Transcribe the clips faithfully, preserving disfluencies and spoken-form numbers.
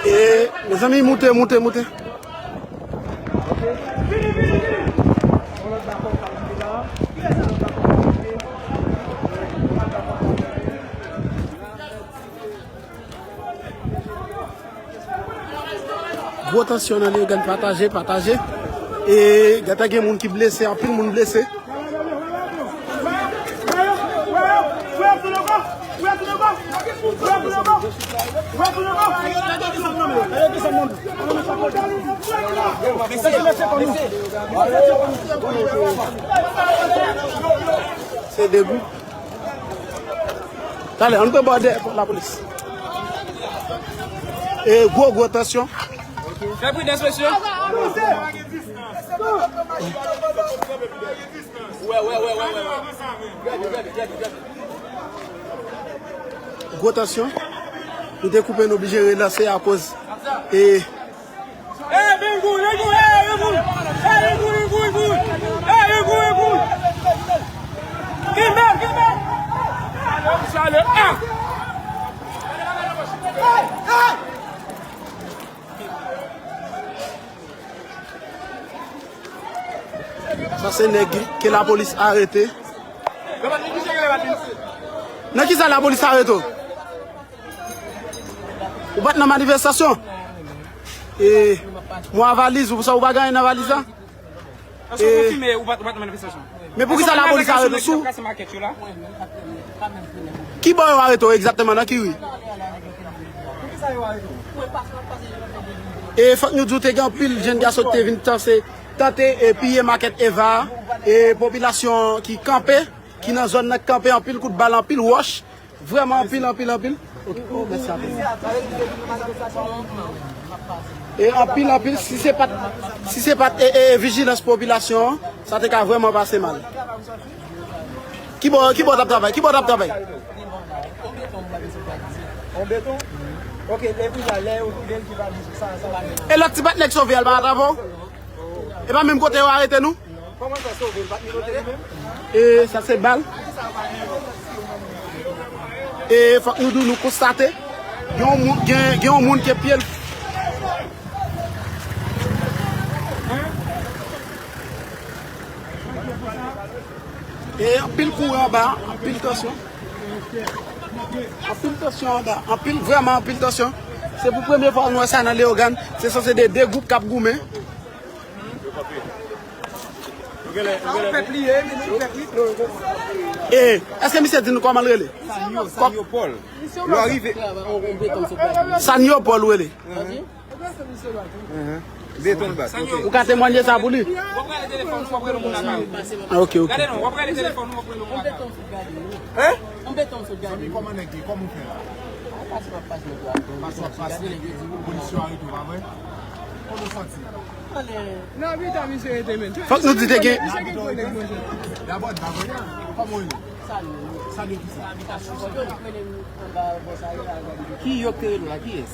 E, mezanmi, moute, moute, moute. Gwo tansyon nan Leyogàn, pataje, pataje. E gentan gen moun ki blese, anpil moun blese. Se de gwoup. Talè, ann pran bò dèyè lapolis. E gwo, gwo tansyon. Fè pridans, mesye. Gwo tansyon. Nou te koupe, nou oblije relanse akoz e Hey, Bingoul, Bingoul, hey, Bingoul! Hey, Bingoul, Bingoul! Hey, Bingoul, Bingoul! Kimbe, Kimbe! Chale, ah! Sa se nèg ke lapolis arete. Nan kisa lapolis arete w? Ou pa t nan manifestasyon? E mwa valiz, ou sa ou pa gen anyen nan valiz la? Èske w konfime ou pa t, ou pa t nan manifestasyon? Men poukisa lapolis arete w sou? Ki bò yo arete w egzakteman, nan ki ri? E fòk nou di w te gen anpil jenn gason ki te vin tanse, tante e piye makèt Eva a, e popilasyon ki kanpe, ki nan zòn nan k kanpe, anpil kout bal, anpil wòch, vrèman anpil, anpil, anpil. Ok, oh, mèsi anpil. E anpil, anpil, si se pa t, si se pa t, e, e, e vijilans popilasyon an, sa te ka vrèman pase mal. Ki bò, ki bò t ap travay? Ki bò t ap travay? On beton? Ok, lè vin la, lè yo toude l ki pa di sa, sa pa gen. E lòt ti patnè k sove a, l pa t avè w? E pa menm kote yo arete nou? Kòman sa sove? L pa t ni kote li menm? E sa se bal. E fòk nou di w, nou konstate gen yon moun, gen, gen yon moun ke pye l. E anpil kouran anba, anpil tansyon. Anpil tansyon anba, anpil, vrèman anpil tansyon. Se pou premye fwa nou wè sa nan Leyogàn. Se sanse de de gwoup k ap goumen. E, èske misye di nou kòman l rele? Sanyo, Sanyo Pòl. Lè w rive. Sanyo Pòl ou rele? Beton bat. Ou ka temwanye sa pou li? Ah, ok, ok. Hein? Zanmi, kòman nèg ye? Kòman w fè la? Pase w ap pase nèg yo. Pase w ap pase nèg yo, polis yo arete w, pa vre? Kòman w santi? Fòk nou di te gen. Dabò, dabò, kòman w ye? Sa de kisa? Ki yo k te rele w la? Kiyès?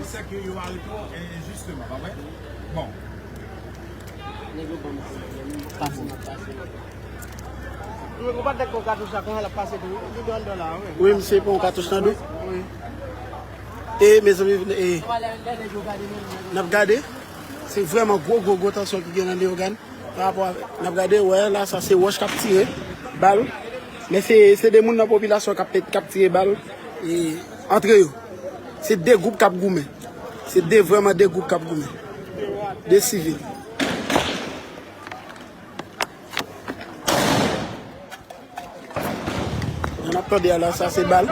Se ke yo arete w enjisteman, pa vre? Bon. Ou pa t dakò katouch la, konnya l ap pase tou. Li dwe anndan la, wi. Wi, misye pran katouch nan do. Wi. E, mezanmi, e, n ap gade. Se vrèman gwo, gwo, gwo tansyon ki gen nan Leyogàn. Pa rapò avèk, n ap gade, wè, la, sa se wòch k ap tire bal. Men se, se de moun nan popilasyon k ap, k ap tire bal, e, antre yo. Se de gwoup k ap goumen. Se de, vrèman de gwoup k ap goumen. De sivil. Jan n ap tande a la, sa se bal.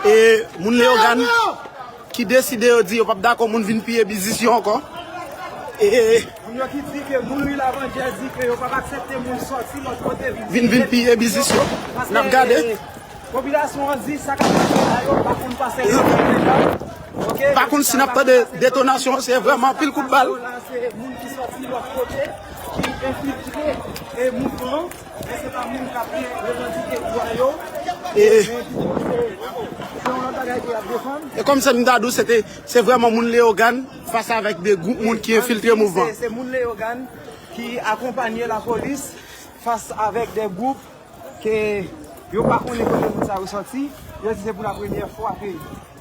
E moun Leyogàn ki deside yo di yo p ap dakò moun vin piye biznis yo ankò. E moun yo ki di ke moun Ri Lavandyè di ke yo p ap aksepte moun sòti lòt kote vin, vin piye biznis yo. N ap gade. Paske, e, popilasyon an di sa k ap pase la yo pa konn pase nan lòt leta. Ok? Pa konn si n ap tande detonasyon, se vrèman anpil kout bal. Se moun ki sòti lòt kote ki Enfiltre e mouvman, men se pa moun k ap revandike dwa yo. E, men pito se, se yon lòt bagay ke y ap defann. E kòm se m ta di w, se te, se vrèman moun Leyogàn fas avèk de gwoup moun ki enfiltre mouvman. Se, se moun Leyogàn ki akonpanye lapolis fas avèk de gwoup ke yo pa konnen kote moun sa yo sòti, yo di se pou la premyè fwa ke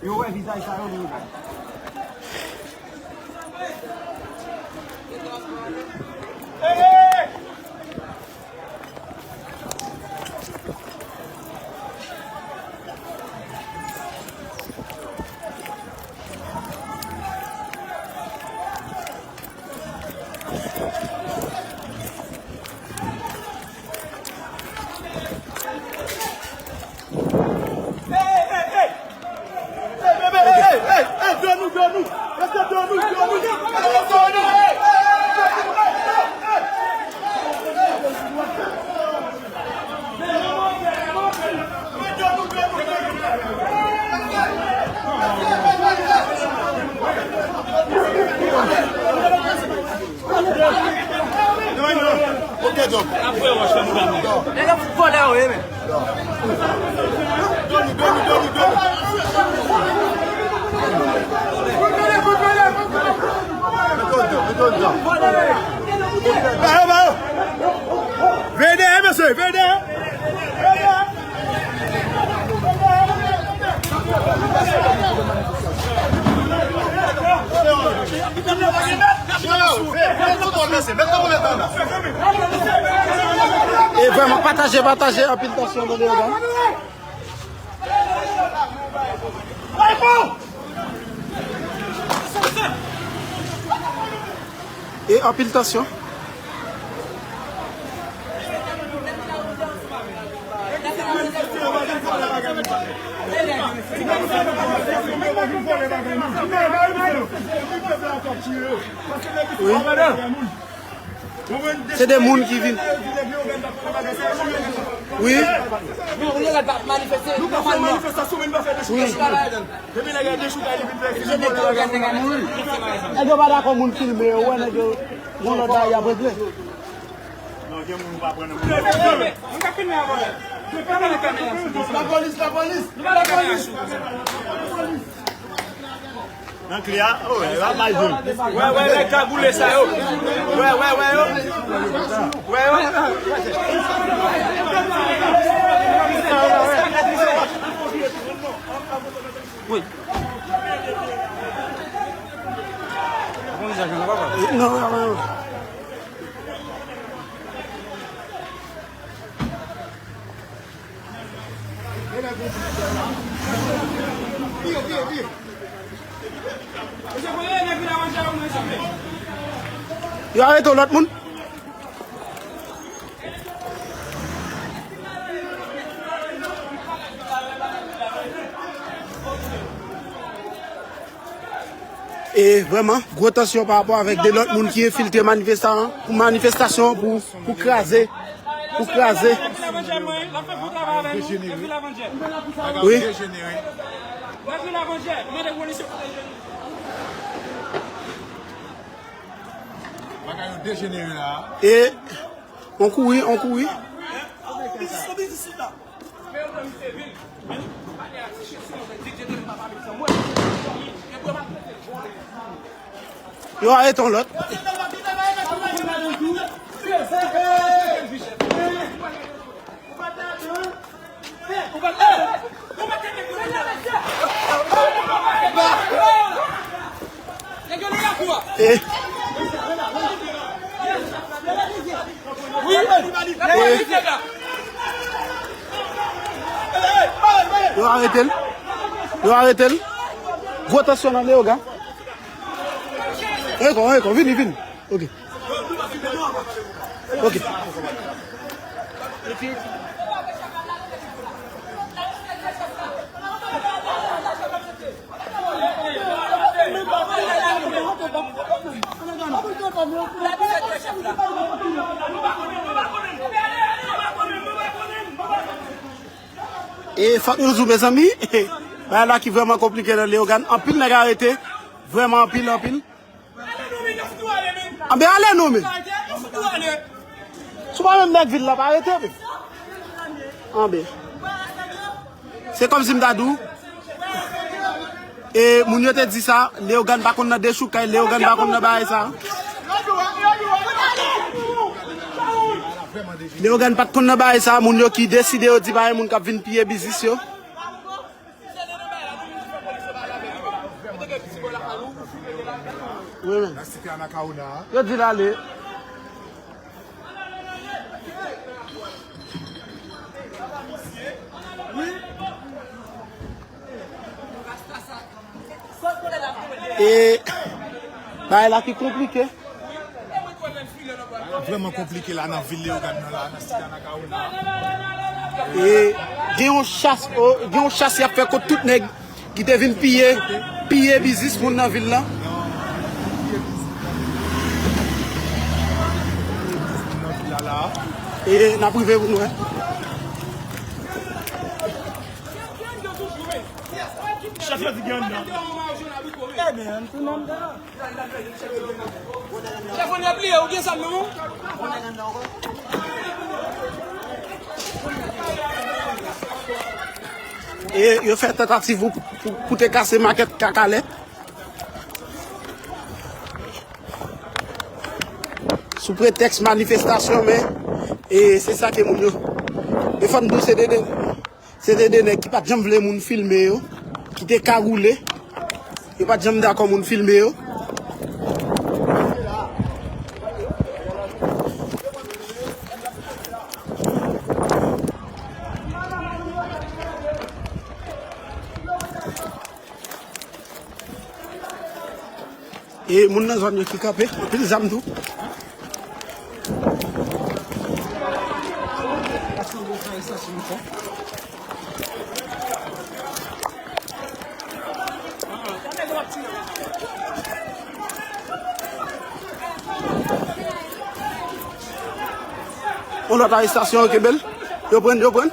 yo wè vizaj sa yo nan yo bay. Ok, Dòk. Nèg ap fout vòlè yo ye, men. Doni, Doni, Doni, Doni. Mete yo dedan, mete yo dedan. Ba yo, ba yo. Veye dèyè, mesye, veye dèyè. Veye dèyè. E vrèman, pataje, pataje, anpil tansyon nan Leyogàn. E anpil tansyon. Wi. Se de moun ki vin. Wi. Wi. Nèg yo pa dakò moun filme yo, wè nèg yo, yon lòt bagay y ap regle. Lapolis, lapolis, lapolis. Nan kli a, oh, e pa mal jwe. Wè, wè, wè, kagoule sa yo. Wè, wè, wè yo. Wè yo. Wi. Non, non, non. Yo arete yon lòt moun. E vrèman, gwo tansyon pa rapò avèk de lòt moun ki enfiltre manifestan-, manifestasyon an pou, pou kraze, pou kraze. Wi. Bagay yo dejenere la. E, on kouri, on kouri. Yo arete yon lòt. Eh. Eh. Yo arete l. Yo arete l. Gwo tansyon nan Leyogàn. Ankò, ankò, vini, vini. Ok. Ok. E fòk nou di w, mezanmi, bagay la ki vrèman konplike nan Leyogàn. Anpil nèg arete. Vrèman anpil, anpil. Anben ale non, men. Si w pa menm nèg vil la, pa rete, bro. Anben. Se kòmsi m ta di w, e moun yo te di sa, Leyogàn pa konn nan dechoukay, Leyogàn pa konn nan bagay sa. Leyogàn pa t konn nan bagay sa, moun yo ki deside yo di pa gen moun k ap vin piye biznis yo. Wi, men. Yo di l ale. E bagay la ki konplike. Vrèman konplike la nan vil Leyogàn nan la, nan site Anacaona. E gen yon chas, o, gen yon chas y ap fè kont tout nèg ki te vin piye, piye biznis moun nan vil lan. E n ap rive pou nou wè. Chèf yo di gen anndan. Ebyen, ann tounen anndan. Chèf, ou bliye, ou gen zam nan men w? E yo fè tantativ pou, pou, pou te kase makèt Kakalè. Sou pretèks manifestasyon, men, e se sa ke moun yo. E fò n di w se de, de, se te de nèg ki pa t janm vle moun filme yo, ki te kagoule. Yo pa t janm dakò moun filme yo. E moun nan zòn yo ki kanpe, anpil zam tou. Yon lòt arestasyon, yo kenbe l. Yo pran, yo pran.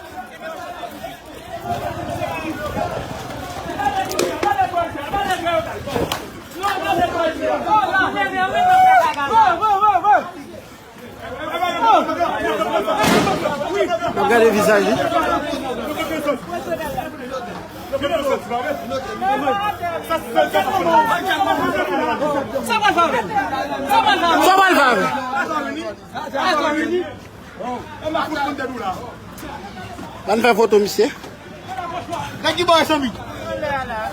N ap gade vizaj li. Sa pral fè avè l? Sa pral fè avè l? Ann fè foto misye. Nèg ki bò e Sanmi?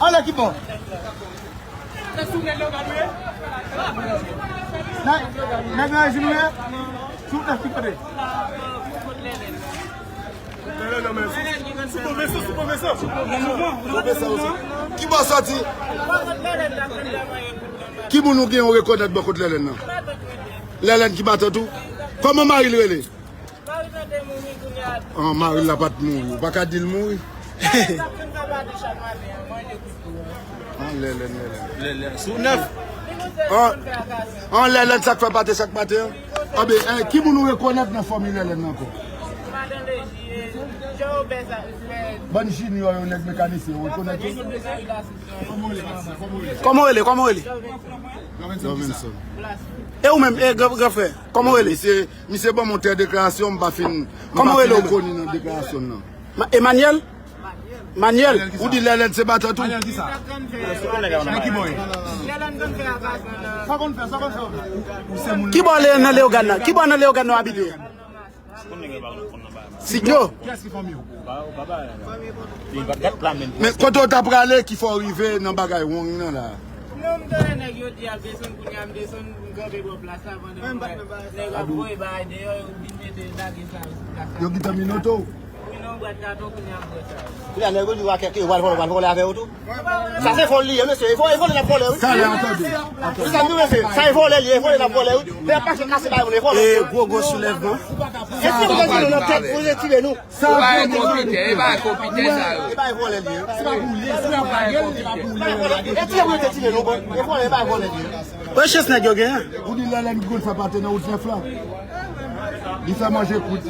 Anlè ki bò? Nèg, nèg nan rejim nou ye? Sou tèf ki kote? Ki bò sòti? Ki moun ou gen ou rekonèt bò kot Lèlèn nan? Lèlèn ki batè tou? Kòman mari l rele? Mari l la te mouri kounye a. An, mari l la pa t mouri. Ou pa ka di l mouri. Lèlèn, Lèlèn, Lèlèn. Lèlèn, sou nèf. An, an, Lèlèn, sa k fè pate, sa k pate an? Anben, en, ki moun ou rekonèt nan fanmi Lèlèn nan ankò? Madan Leji, e, Jean Robert sa, e, Bann Junior yo, nèg mekanisyen, ou rekonèt yo? Kòman w rele? Kòman w rele? Robinson. E ou menm, e, gran, gran frè, kòman w rele? Misye, misye ban m yon tè deklarasyon, m pa fin, m pa fin rekoni nan deklarasyon nan. Ma-, Emmanuel? Manuel? Ou di Lèlèn se batè tou? Manuel ki sa? Ki bò l ye nan Leyogàn nan? Ki bò nan Leyogàn nan w abite? Sidnyo. Kiyès ki fanmi w? Men kote w ta prale ki fè w rive nan bagay wong nan la? Non, m tande nèg yo di y ap desann, kounye a m desann, m kanpe bò plas la pandan nèg ap voye bagay deyò, yo vin mete lage sa sou plas la. Yo gentan minote w? Wi, nan bwat katon, kounye a m pran sa. Kounye a nèg yo di w a kèk yo pral vòlè, pral vòlè avè yo tou. Sa se vòl li ye, mesye. E vòlè, e vòlè n ap vòlè, wi. Sa lè, tande. Wi, sa nou, mesye. Sa e vòlè li ye, e vòlè n ap vòlè, wi. Lè ap mache kase bay moun, e vòlè. E gwo, gwo soulèvman. E si yo te tire nou nan tèt, pou yo te tire nou? Sa e konpitè, e pa konpitè sa yo. E pa e vòlè li ye. Se pa pou li, se pa pou li, se pa pou li. E tire pou yo te tire nou, bon. E vòlè, e pa e vòlè li ye. Wè chans nèg yo genyen. Ou di Lèlèn ki konn fè pate nan wout nèf la. Li fè manje kwit.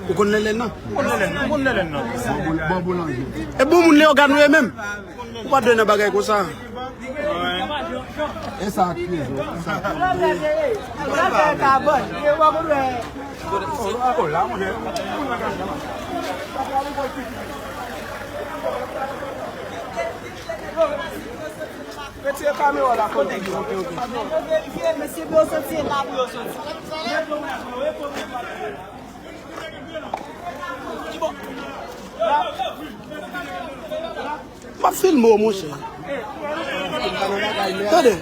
Ou konn Lèlèn nan? M konn Lèlèn, m konn Lèlèn nan. Bon, bon, bon boulanje. E bon moun Leyogàn ou ye menm? Ou pa dwe nan bagay konsa. E sa ak pye zo, e sa ak pye zo. Retire kamera la, kote li? Ok, ok. Mesye, pou yo soti, e la pou yo soti. M ap filme w, monchè. Tande,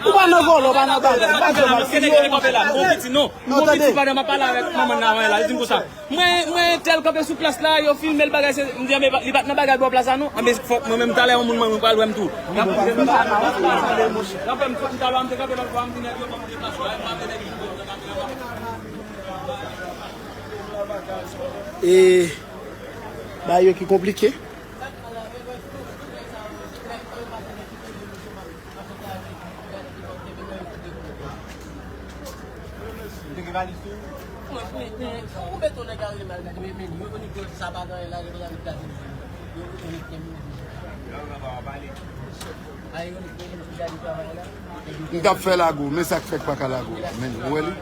ou pa nan vòlò, ou pa nan bagay. M pa di w m ap filme w, monchè. Non, tande. Mwen, mwen tèl kanpe sou plas la, yo filme l bagay, se, m di, "Anben, li pa t nan bagay bò plas la, non." Anben, fòk mwen menm, talè, yon moun mwen, mwen pral wè m tou. N ap fè m, fòk m talè, m te kanpe lòt bò a, m di, "Nèg yo, ban m deplase, m ap vin nèg yo." E bagay yo ki konplike. M t ap fè lago, men sa k fè k pa ka lago la, men ou wè li?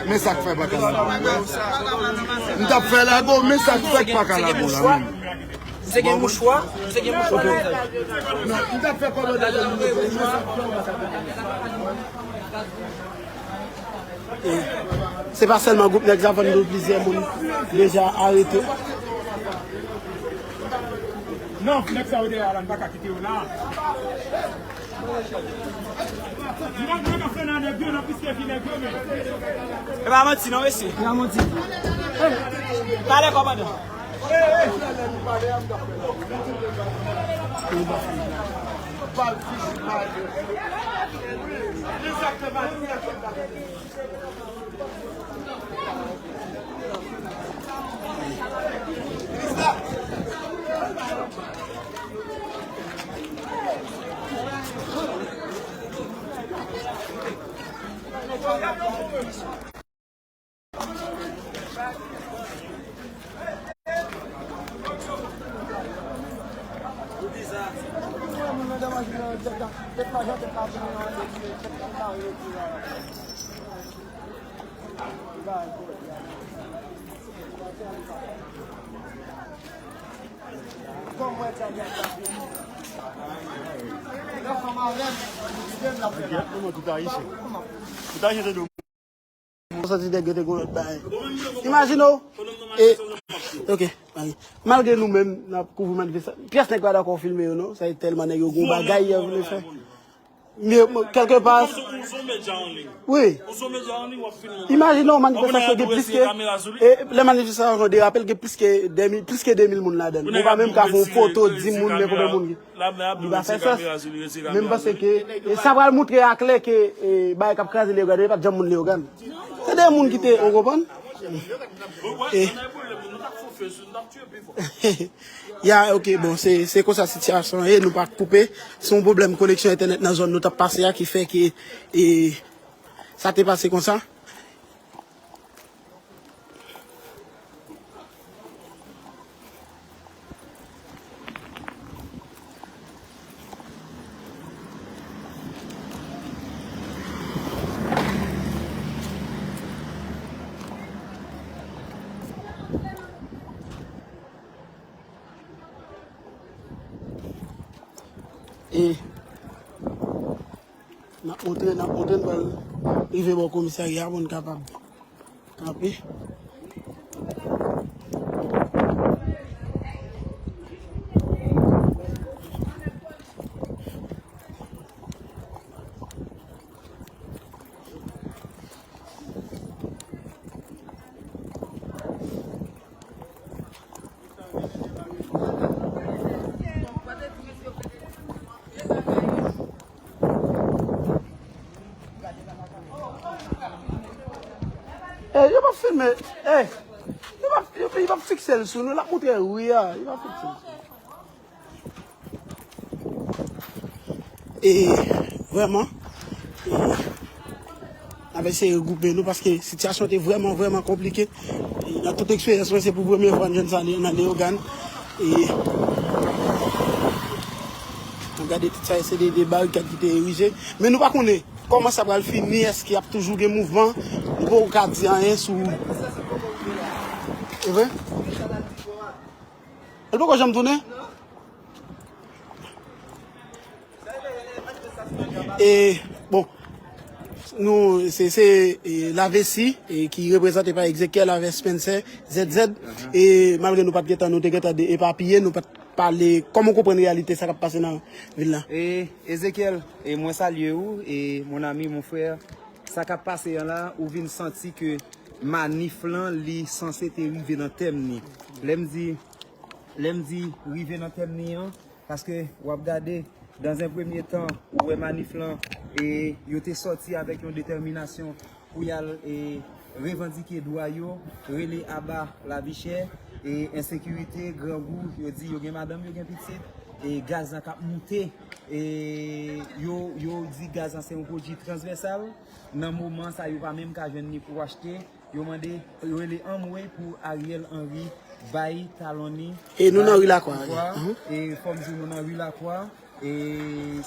Men sa k fè pa ka lago la. M t ap fè lago, men sa k fè k pa ka lago la, men. Misye gen mouchwa, misye gen mouchwa nan vizaj. Non, m t ap fè kòmantè. E se pa sèlman gwoup nèg sa, vann nou plizyè moun deja arete. Non, nèg sa yo dèyè a la, n pa ka kite yo la. E pa manti non, mesye. E pa manti. Pale, kòmandan. Tout ayisyen. Tout ayisyen te dwe. Mwen santi nèg yo te gon lòt bagay. Imajine w. E, ok, ok. Malgre nou menm, n ap kouvri manifestasyon. Pyès nèg pa dakò filme yo, non. Sa e tèlman nèg yo gon bagay yo vle fè. Men, men, kèlkepa, wi. Imajine w manifestasyon gen plis ke, e, lè manifestasyon derape, gen plis ke de mil, plis ke de mil moun ladan l. Ou pa menm ka fè yon foto, di moun men konbyen moun gen. Li pa fè sans. Men m panse ke, e, sa pral montre aklè ke, e, bagay k ap kraze Leyogàn yo, e pa t janm moun Leyogàn. Se de moun ki te, ou konprann? E, ya, ok, bon, se, se konsa sitiyasyon an ye, nou pa koupe. Se yon pwoblèm koneksyon entènèt nan zòn nou t ap pase a ki fè ke, e, sa te pase konsa. E n ap montre, n ap montre, n pral rive bò komisarya pou n kapab kanpe. Eh, yo p ap filme. Eh, yo p ap, yo, yo p ap fikse l sou nou. L ap montre ri a. Yo p ap fikse l sou nou. E vrèman, e, n ap eseye regwoupe nou paske sitiyasyon te vrèman, vrèman konplike. E nan tout eksperyans mwen, se pou premye fwa m jwenn sa nan Leyogàn. E, nan Gade tout sa, se de, de barikad ki te erize. Men nou pa konnen kòman sa pral fini, èske y ap toujou gen mouvman. Nou poko ka di anyen sou. E vre? Li poko janm tounen? E, bon, nou, se, se e, Lavesi e, ki reprezante pa Ezekiel avèk Spencer Z Z. E malgre nou pa t gentan, nou te gentan de epapiye, nou pa t pale, kòman w konprann reyalite sa k ap pase nan vil la? E, Ezekiel, e mwen salye ou, e mon ami, mon frè, sa k ap pase an la, ou vin santi ke manif lan, li sanse te rive nan tèm ni. Lè m di, lè m di rive nan tèm ni an, paske w ap gade, dans un premier temps, ou wè manif lan, e yo te sòti avèk yon detèminasyon pou y al e, revandike dwa yo, rele aba lavi chè, e ensekirite, grangou, yo di yo gen madanm, yo gen pitit, e gaz lan k ap moute, e yo, yo di gaz lan se yon pwodui transvèsal. Nan moman sa, yo pa menm ka jwenn li pou achte. Yo mande, yo rele anmwe pou Ariel Henry bay talon ni. E nou nan ri Lakwa. E fò m di nou nan ri Lakwa. E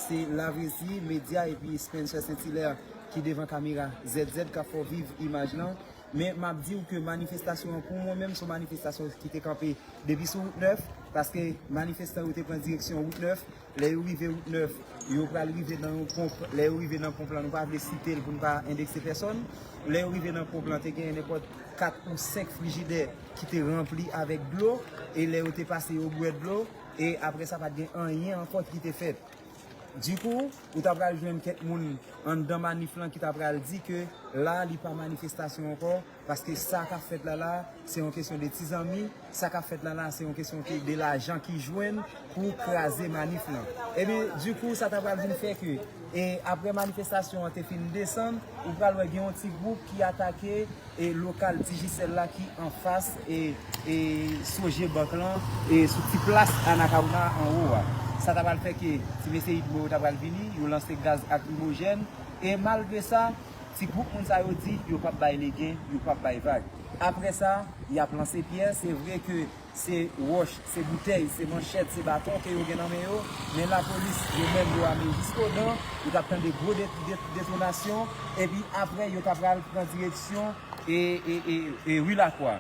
se Lavezi Medya epi Spencer Saint Hilaire ki devan kamera Z Z k ap fè w viv imaj lan. Men m ap di w ke manifestasyon an, pou mwen menm, se yon manifestasyon ki te kanpe depi sou wout nèf, paske manifestan yo te pran direksyon wout nèf. Lè yo rive wout nèf, yo pral rive nan yon ponp. Lè yo rive nan ponp lan, nou pa vle site l pou n pa endekse pèsòn. Lè yo rive nan ponp lan, te gen nenpòt kat ou senk frijidè ki te ranpli avèk dlo. E lè yo te pase, yo bwè dlo. E apre sa, pa t gen anyen ankò ki te fèt. Dikou, ou ta pral jwenn kèk moun anndan manif lan ki ta pral di ke la, li pa manifestasyon ankò, paske sa k ap fèt la la, se yon kesyon de ti zanmi, sa k ap fèt la la, se yon kesyon ki, de lajan ki jwenn pou kraze manif lan. Ebyen, dikou, sa ta pral vin fè ke, e apre manifestasyon an te fin desann, ou pral wè gen yon ti gwoup ki atake e lokal Digicel la ki anfas e, e Sogebank lan, e sou ti plas Anacaona anwo a. Sa ta pral fè ke ti mesye Idmo yo ta pral vini, yo lanse gaz lakrimojèn, e malgre sa, ti gwoup moun sa yo di yo p ap bay legen, yo p ap bay vag. Apre sa, y ap lanse pyè, se vre ke se wòch, se boutèy, se manchèt, se baton ke yo gen nan men yo, men lapolis, yo menm, yo ame jiskodan, yo t ap tande gwo de-, de-, detonasyon, epi apre, yo t ap pral pran direksyon e, e, e, e ri Lakwa.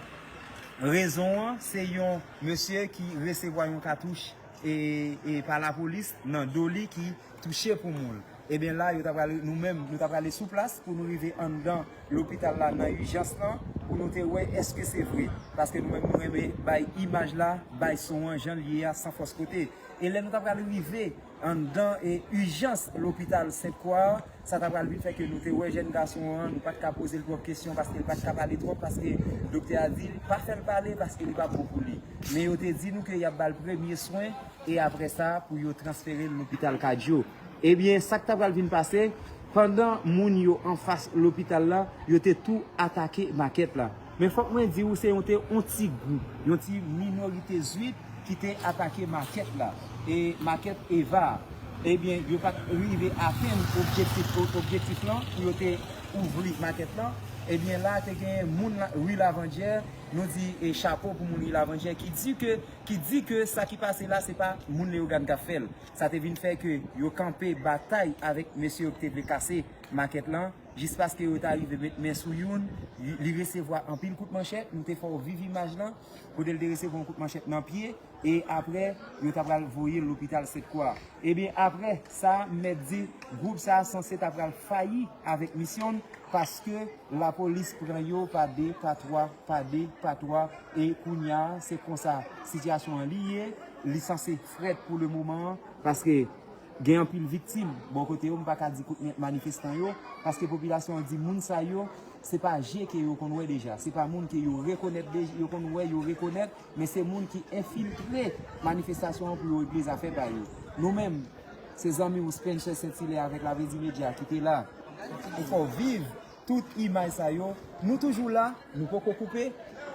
Rezon an, se yon mesye ki resevwa yon katouch e, e pa lapolis nan do li ki touche pou moul. Ebyen la, yo ta prale, nou menm, nou ta prale sou plas pou nou rive anndan lopital la nan ijans lan, pou nou te wè èske se vre. Paske nou menm, nou renmen bay imaj la, bay son an jan l ye a, san fòs kote. E lè nou ta prale rive anndan e ijans lopital Sent Kwa a, sa ta pral vin fè ke nou te wè jèn gason an, nou pa t ka poze l twòp kesyon paske l pa t ka pale twòp, paske doktè a di l pa fè l pale paske li pa bon pou li. Men yo te di nou ke y ap ba l premye swen e apre sa pou yo transfere l lopital kadyo. Ebyen, sa k ta pral vin pase, pandan moun yo anfas lopital la, yo te tou atake makèt la. Men fòk mwen di w, se yon te yon ti gwoup, yon ti minorite zwit ki te atake makèt la, e makèt Eva a. Ebyen, yo pa t rive atenn objektif, objektif lan pou yo te ouvri makèt lan. Ebyen, la te gen moun la, ri Lavandyè, nou di e chapo pou moun ri Lavandyè ki di ke, ki di ke sa ki pase la, se pa moun Leyogàn k ap fè l. Sa te vin fè ke yo kanpe batay avèk mesye yo ki te vle kase makèt lan, jis paske yo ta rive met men sou youn, li, li resevwa anpil kout manchèt, nou te fè w viv imaj lan, kote l te resevwa yon kout manchèt nan pye, e apre, yo ta pral voye l lopital Sent Kwa. Ebyen, apre sa, m mèt di, gwoup sa a sanse ta pral fayi avèk misyon l, paske lapolis pran yo pa de, pa twa, pa de, pa twa, e kounye a, se konsa sitiyasyon an li ye, li sanse frèt pou le moman an, paske gen anpil viktim bò kote yo, m pa ka di kout manifestan yo, paske popilasyon an di moun sa yo, se pa je ke yo konn wè deja, se pa moun ke yo rekonèt de-, yo konn wè, yo rekonèt, men se moun ki enfiltre manifestasyon an pou yo regle zafè pa yo. Nou menm, se zanmi w Spencer Saint Hilaire avèk Lavezi Medya ki te la pou fè w viv tout imaj sa yo. Nou toujou la, nou poko koupe.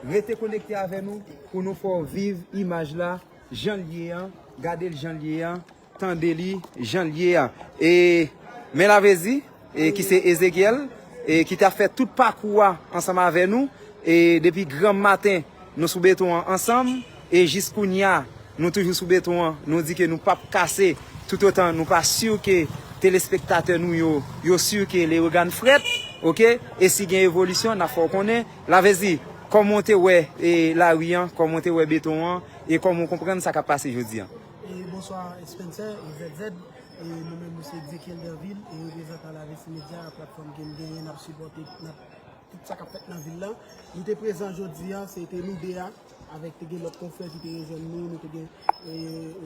Rete konekte avè nou pou nou fè w viv imaj la jan l ye an, gade l jan l ye an, tande li jan l ye a. E men Lavezi, e ki se Ezekyèl, e ki t ap fè tout pakou a ansanm avè nou, e depi granm maten, nou sou beton an ansanm, e jis kounye a, nou toujou sou beton an, nou di ke nou p ap kase Toutotan nou pa si ke telespektatè nou yo, yo si ke Leyogàn frèt, oke? E si gen evolisyon, n ap fè w konnen. Lavezzi, kòman w te wè e lari an, kòman w te wè beton an, e kòman w konprann sa k ap pase jodi an? E bonswa Spencer e Z Z. E nou menm nou se Ezekiel Derville e reprezantan Lavezzi Media, platfòm ke n genyen, n ap sipòte, n ap tout sa k ap fèt nan vil la. Nou te prezan jodi a, se te nou de a, avèk te gen lòt konfrè ki te rejwenn nou, nou te gen e,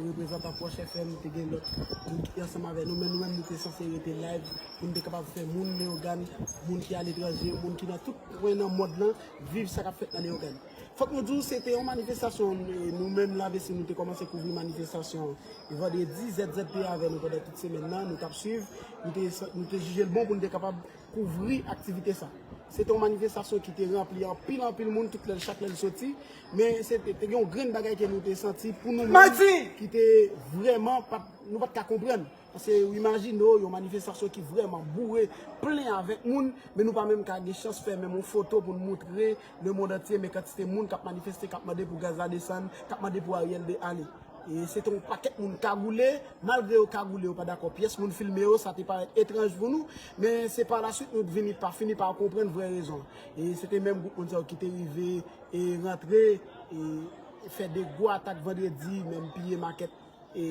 reprezantan Pwòch F M, te gen lòt moun ki te ansanm avè nou, men nou menm nou te sanse rete live pou n te kapab fè moun Leyogàn, moun ki aletranje, moun ki nan tout kwen nan mond lan, viv sa k ap fèt nan Leyogàn. Fòk nou di w, se te yon manifestasyon, e, nou menm Lavezzi, nou te kòmanse kouvri manifestasyon an. E vandredi, Z Z te avè nou pandan tout semèn nan, nou t ap swiv, nou te, nou te jije l bon pou n te kapab kouvri aktivite sa. Se te yon manifestasyon ki te ranpli anpil, anpil moun, tout lè, chak lè l soti. Men se te, te gen yon grenn bagay ke nou te santi pou nou menm ki te vrèman, pa, nou pa t ka konprann. Paske w imajine w, yon manifestasyon ki vrèman boure, plen avèk moun, men nou pa menm ka gen chans fè menm yon foto pou n montre lemonn antye, men kantite moun k ap manifeste, k ap mande pou gaz la desann, k ap mande pou Ariel de ale. E se te yon pakèt moun kagoule, malgre yo kagoule, yo pa dakò pyès moun filme yo, sa te parèt etranj pou nou, men se pa laswit nou vini pa, fini pa konprann vrè rezon. E se te menm gwoup moun sa yo ki te rive e rantre, e fè de gwo atak vandredi, menm piye makèt e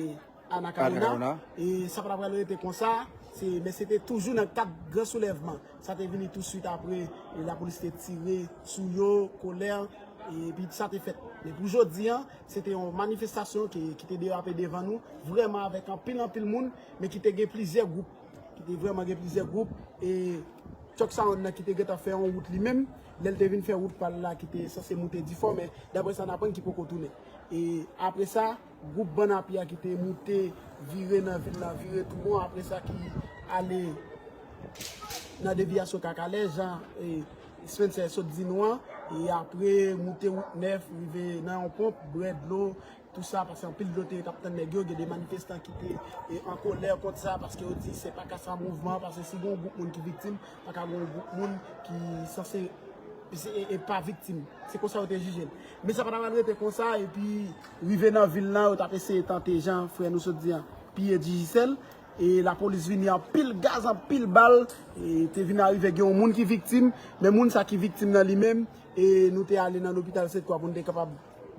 Anakarona. E sa pa t ap pral rete konsa, se, men se te toujou nan kad gran soulèvman. Sa te vini touswit apre, e lapolis te tire sou yo, kolè, epi sa te fèt. Men pou jodi an, se te yon manifestasyon ki, ki te derape devan nou, vrèman avèk anpil, anpil moun, men ki te gen plizyè gwoup, ki te vrèman gen plizyè gwoup, e Chuck Sound nan ki te gentan fè yon wout li menm, lè l te vin fè wout pa l la ki te sanse moute Difò, men daprè sa n aprann ki poko tounen. E apre sa, gwoup Bann a Pye a ki te moute, vire nan vil la, vire tou won, apre sa ki ale nan deviyasyon Kakalè, jan e, Spencer sot di nou an, e apre moute wout nèf, rive nan yon ponp, bwè dlo, tou sa, paske anpil dlo te t ap tann nèg yo, gen de manifestan ki te e, an kolè kont sa, paske yo di se pa ka sa mouvman, paske si gen yon gwoup moun ki viktim, pa ka gen yon gwoup moun ki sanse e, e pa viktim. Se konsa yo te jije l. Men sa pa t ap al rete konsa, epi rive nan vil lan, yo t ap eseye tante, jan frè nou sot di an, piye Digicel, e lapolis vini anpil gaz, anpil bal, e te vin arive gen yon moun ki viktim, men moun sa ki viktim nan li menm, e nou te ale nan lopital Sent Kwa pou n te kapab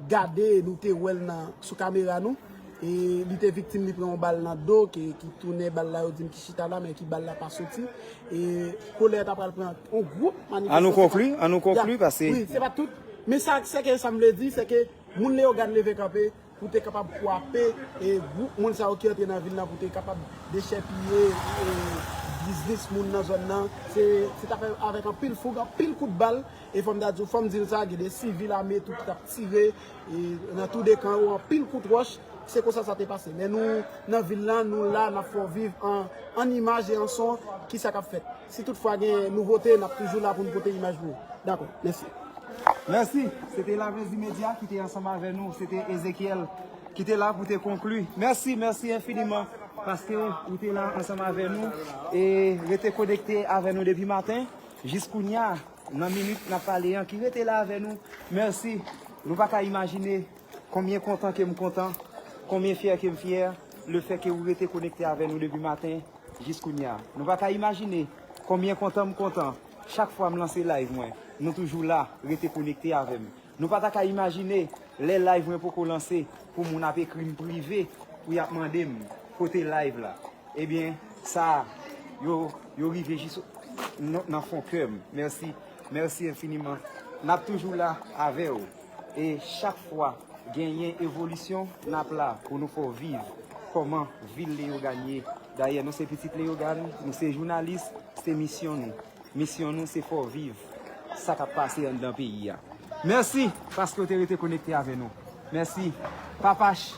gade, nou te wè l nan, sou kamera nou. E li te viktim, li pran yon bal nan do, ki, ki tounen bal la, yo di m ki chita la, men ki bal la pa soti. E kolè ta pral pran yon gwoup manifestan. An nou konkli, an nou konkli, paske wi, se pa tout. Men sa, se ke sa m vle di, se ke moun Leyogàn leve kanpe pou te kapab kwape e gwoup moun sa yo ki antre nan vil la, pou te kapab dechèpiye e biznis moun nan zòn nan. Se, se t ap fè avèk anpil foug, anpil kout bal. E fò m ta di w, fò m di l sa, gen de sivil ame tou ki t ap tire e, nan tou de kan yo, anpil kout wòch. Se konsa sa te pase. Men nou, nan vil lan, nou la, n ap fè w viv an, an imaj e an son ki sa k ap fèt. Si toutfwa gen nouvote, n ap toujou la pou n pote imaj pou ou. Dakò, mèsi. Mèsi. Se te Lavezzi Media ki te ansanm avè nou. Se te Ezekiel ki te la pou te konkli. Mèsi, mèsi enfiniman paske ou te la ansanm avè nou e rete konekte avè nou depi maten jis kounye a. Nan minit n ap pale an, ki rete la avè nou. Mèsi. Nou pa ka imajine konbyen kontan ke m kontan, konbyen fyè ke m fyè, lefètke ou rete konekte avè nou depi maten jis kounye a. Nou pa ka imajine konbyen kontan m kontan, chak fwa m lanse live mwen, nou toujou la, rete konekte avè m. Nou pa ta ka imajine lè live mwen poko lanse pou moun ap ekri m prive pou y ap mande m kote live la. Ebyen, sa, yo, yo rive jis nan, nan fon kè m. Mèsi, mèsi enfiniman. N ap toujou la avè w. E chak fwa genyen evolisyon, n ap la pou nou fè w viv kòman vil Leyogàn ye. Dayè, nou se pitit Leyogàn, nou se jounalis, se misyon nou. Misyon nou se fè w viv sa k ap pase anndan peyi a. Mèsi paske w te rete konekte avè nou. Mèsi. Papach,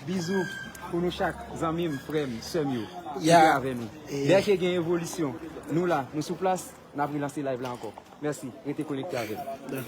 bizou pou nou chak, zanmi m, frè m, sè m yo ki te avè nou. Dèke gen evolisyon, nou la, nou sou plas, n ap relanse live la ankò. Mèsi, rete konekte avè nou.